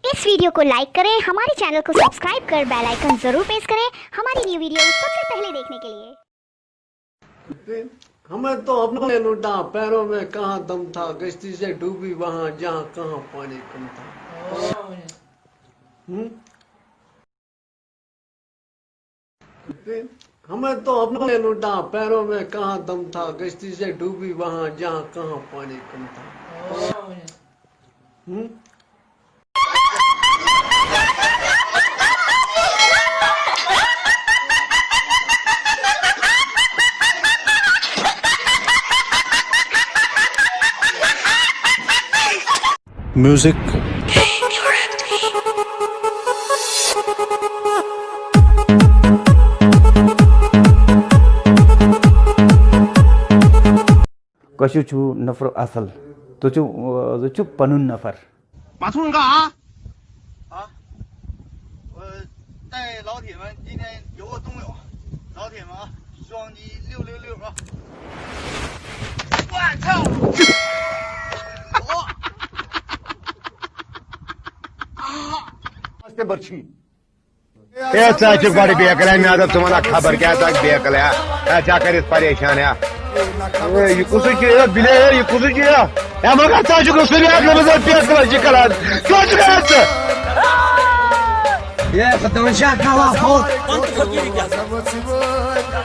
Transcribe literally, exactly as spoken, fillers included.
इस वीडियो को लाइक करें, हमारे चैनल को सब्सक्राइब कर बेल आइकन जरूर प्रेस करें हमारी न्यू वीडियो सबसे पहले देखने के लिए। हमें तो अपने लूटा, पैरों में कहाँ दम था, गश्ती से डूबी वहां जहाँ कहाँ पानी कम था। हम्म? हमें तो अपने लूटा, पैरों में कहाँ दम था, गश्ती से डूबी वहां जहाँ कहाँ पानी कम था। हम्म? Music. کٲشِر چھُ نفر اصل۔ تُہۍ چھِو، آ، تُہۍ چھِو پنُن نفر۔ پتہٕ ہُن گا آ؟啊，我带老铁们今天有个冬泳，老铁们啊，双击六六六啊！我操！我啊！ اے ژٕ ہا چھُکھ بڑٕ بیقل، مےٚ ہا دوٚپ ژٕ وَنکھ خبر کیٛاہ ژٕ آکھ بیقل، ہے۔ ہے، ژٕ ہا کَرٮ۪س پریشان، ہے۔ اے، یہِ کُس چھُ، ہے، بِلے، ہے، یہِ کُس چھُ، ہے؟ ہے، مگر ژٕ ہا چھُکھ سُہ بیقل، مےٚ دوٚپ بیقل چھُ کَران۔ کیٛاہ چھُ کَران ژٕ؟ اے، خۄداے چھا کَران فوت؟